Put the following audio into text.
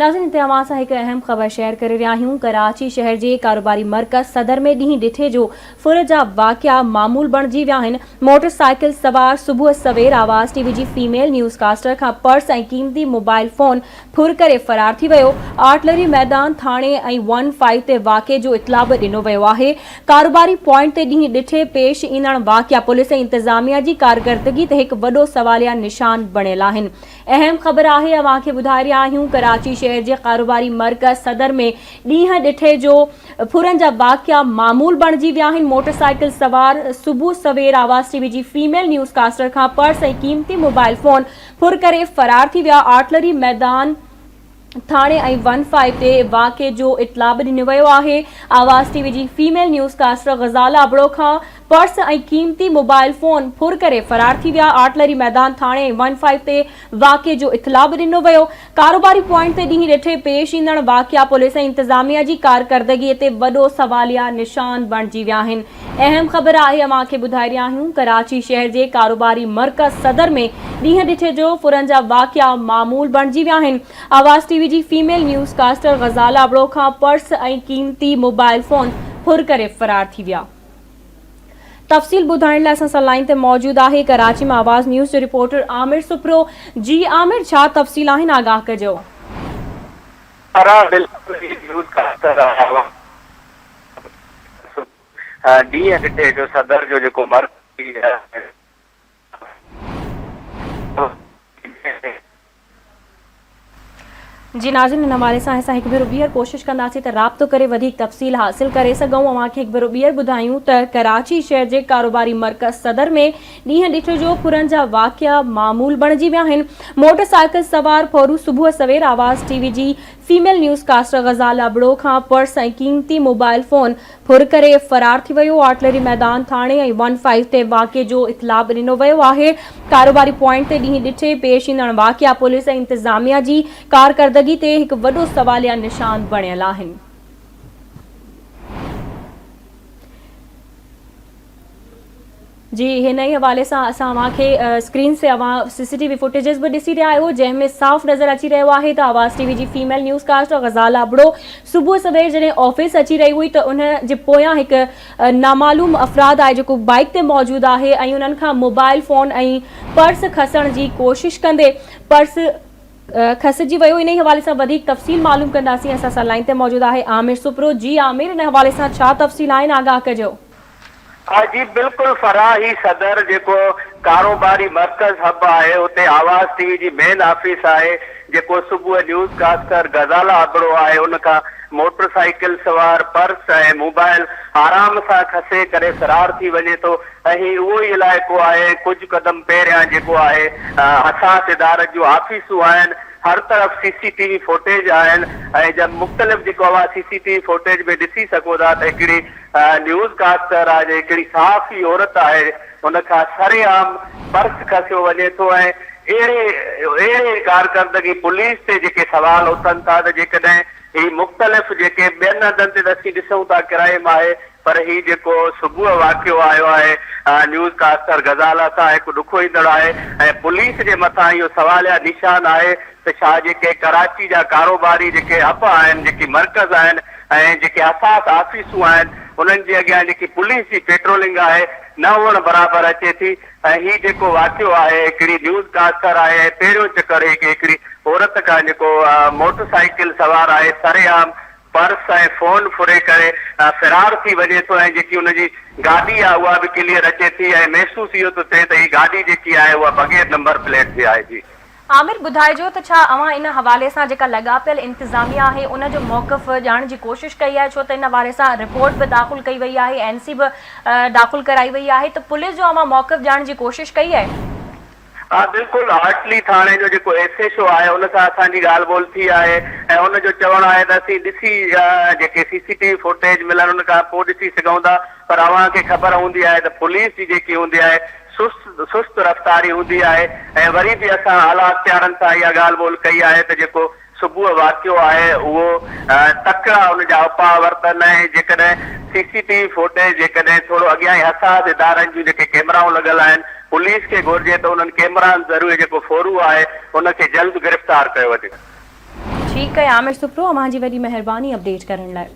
ناظرين هتي اوهان سان هڪ اهم خبر شيئر ڪري رهيا آهيون ڪراچي شهر جي ڪاروباري مرڪز صدر ۾ ڏينهن ڏٺي جو ڦر جا واقعا معمول بڻجي ويا آهن موٽر سائيڪل سوار صبح سوير آواز ٽي وي جي فيميل نيوز ڪاسٽر کان پرس ۽ قيمتي موبائل فون ڦر ڪري فرار ٿي ويو آرٽلري ميدان ٿاڻي ۽ ون فائيو تي واقعي جو اطلاع به ڏنو ويو آهي ڪاروباري پوائنٽ تي ڏينهن ڏٺي پيش ايندڙ واقعا پوليس ۽ انتظاميا جي ڪارڪردگي تي هڪ وڏو سواليا نشان بڻيل آهن. اهم خبر آهي اوهان کي ٻڌائي رهيا آهيون ڪراچي شهر جي ڪاروباري مرڪز صدر ۾ ڏينهن ڏٺي جو ڦرن جا واقعا معمول بڻجي ويا آهن موٽر سائيڪل سوار صبح سوير آواز ٽي وي جي فيميل نيوز ڪاسٽر کان پرس ۽ قيمتي موبائل فون ڦر ڪري فرار ٿي ويا آرٽلري ميدان ٿاڻي ۽ ون فائيو تي واقعي جو اطلاع به ڏنو ويو آهي. آواز ٽي وي جي female news caster Ghazala Abro کان پرس ۽ قيمتي موبائل فون ڦر ڪري فرار ٿي ويا. آرٽلري ميدان ٿاڻي ۽ ون فائيو تي واقعي جو اطلاع به ڏنو ويو. ڪاروباري پوائنٽ تي ڏينهن ڏٺي پيش ايندڙ واقعا پوليس ۽ انتظاميا جي ڪارڪردگي تي وڏو سواليا نشان بڻجي ويا آهن. اهم خبر آهي اوهان کي ٻڌائي رهيا آهيون ڪراچي شهر جي ڪاروباري مرڪز صدر ۾ ڏينهن ڏٺي جو ڦرن جا واقعا معمول بڻجي ويا آهن آواز ٽي وي جي female newscaster Ghazala Abro کان پرس ۽ قيمتي موبائل فون ڦر ڪري فرار ٿي ويا تفصيل ٻڌائڻ لاء اسان سان لائين تي موجود آهي ڪراچي مان آواز نيوز جو رپورٽر عامر سپرو جي عامر ڇا تفصيل آهن آگاهه ڪجو. فرح بلڪل هي نيوز ڪاسٽر آهي آواز ڏينهن ڏٺي جو صدر جو جيڪو مرڪزي جي ناظرين ان حوالي سان اسان هڪ ڀيرو ٻيهر ڪوشش ڪنداسين ته رابطو ڪري وڌيڪ تفصيل حاصل ڪري سگهون اوهان کي هڪ ڀيرو ٻيهر ٻڌايون ته ڪراچي شهر جي ڪاروباري مرڪز صدر ۾ ڏينهن ڏٺي جو ڦرن جا واقعا معمول بڻجي ويا آهن موٽر سائيڪل سوار ڦورو صبح سوير آواز ٽي وي جي female newscaster Ghazala Abro کان پرس ۽ قيمتي موبائل فون ڦر ڪري فرار ٿي ويو، آرٽلري ميدان ٿاڻي ۽ ون فائيو تي واقعي جو اطلاع به ڏنو ويو آهي، ڪاروباري پوائنٽ تي ڏينهن ڏٺي پيش ايندڙ واقعا پوليس ۽ انتظاميا جي ڪارڪردگي تي هڪ وڏو سواليا نشان بڻيل آهن. جي هن ئي حوالي سان اسان اوهان کي اسڪرين تي اوهان سي سي ٽي وي فوٽيجز به ڏسي رهيا آهيو جنهن ۾ صاف نظر اچي رهيو آهي ته آواز ٽي وي جي female newscaster Ghazala Abro صبح سوير جڏهن آفيس اچي رهي هئي ته ان جي پويان هڪ نامعلوم افراد آهي جيڪو بائيڪ تي موجود آهي ۽ انهن کان موبائل فون ۽ پرس کسڻ جي ڪوشش ڪندي پرس کسجي ويو انهي حوالي سان وڌيڪ تفصيل معلوم ڪنداسين اسان سان لائين تي موجود آهي عامر سپرو جي عامر ان حوالي سان ڇا تفصيل آهن آگاهه ڪجو. ها جي بلڪل فرح هي صدر جيڪو ڪاروباري مرڪز حب آهي اتي آواز ٽي وي جي مين آفيس آهي جيڪو صبح نيوز ڪاسٽر غزاله ابڙو آهي ان کان موٽر سائيڪل سوار پرس ۽ موبائل آرام سان کسي ڪري فرار ٿي وڃي ٿو ۽ هي اهو ئي علائقو آهي ۽ ڪجهه قدم پهريان جيڪو آهي حساس ادارن جون آفيسون آهن هر طرف سي سي ٽي وي فوٽيج آهن ۽ جب مختلف جيڪو اوهان سي سي ٽي وي فوٽيج ۾ ڏسي سگهو ٿا ته هڪڙي نيوز ڪاسٽر آهي جي هڪڙي صحافي عورت آهي ان کان سرعام پرس کسيو وڃي ٿو ۽ اهڙي اهڙي ڪارڪردگي پوليس تي جيڪي سوال اٿن ٿا ته جيڪڏهن هي مختلف جيڪي ٻين هنڌن تي ته اسين ڏسون ٿا ڪرائيم آهي پر هي جيڪو صبح واقعو آيو آهي نيوز ڪاسٽر غزاله سان هڪ ڏکوئيندڙ آهي ۽ پوليس جي مٿان اهو سواليا نشان آهي ته ڇا جيڪي ڪراچي جا ڪاروباري جيڪي حب آهن جيڪي مرڪز آهن ۽ جيڪي حساس آفيسون آهن انهن جي اڳيان جيڪي پوليس جي پيٽرولنگ آهي نه هئڻ برابر اچي ٿي ۽ هي جيڪو واقعو آهي هڪڙي نيوز ڪاسٽر آهي ۽ پهريون چڪر هي هڪڙي عورت کان جيڪو موٽر سائيڪل سوار آهي سرعام پرس ۽ فون ڦري ڪري فرار ٿي وڃي ٿو ۽ جيڪي ان جي گاڏي آهي اها به ڪليئر اچي ٿي ۽ محسوس اهو ٿو ٿئي ته هي گاڏي جيڪي آهي اها بغير نمبر پليٽ جي آهي جي. عامر ٻڌائجو ته ڇا اوهان ان حوالي سان جيڪا لاڳاپيل انتظاميا آهي ان جو موقف ڄاڻڻ جي ڪوشش ڪئي آهي ڇو ته ان حوالي سان رپورٽ به داخل ڪئي وئي آهي اين سي به داخل ڪرائي وئي آهي ته پوليس جو اوهان موقف ڄاڻڻ جي ڪوشش ڪئي آهي؟ ها بلڪل هارٽلي ٿاڻي جو جيڪو ايس ايڇ او آهي ان سان اسان جي ڳالهه ٻولهه ٿي آهي ۽ ان جو چوڻ آهي ته اسين ڏسي جيڪي سي سي ٽي وي فوٽيج ملن ان کان پوء ڏسي سگهون ٿا پر اوهان کي خبر هوندي آهي ته پوليس جي جيڪي هوندي آهي سست سست رفتاري هوندي آهي ۽ وري به اسان اعليٰ اختيارن سان اها ڳالهه ٻولهه ڪئي آهي ته جيڪو صبح واقعو آهي اهو تڪڙا ان جا اپاء ورتن ۽ جيڪڏهن سي سي ٽي وي فوٽيج جيڪڏهن ٿورو اڳيان ئي حساس ادارن جون جيڪي ڪيمرائون لڳل آهن پوليس کي گهرجي ته انهن ڪيمرائن ذريعي جيڪو ڦورو آهي ان کي جلد گرفتار ڪيو وڃي. ٺيڪ آهي عامر سپرو اوهان جي وڏي مهرباني اپڊيٽ ڪرڻ لاء.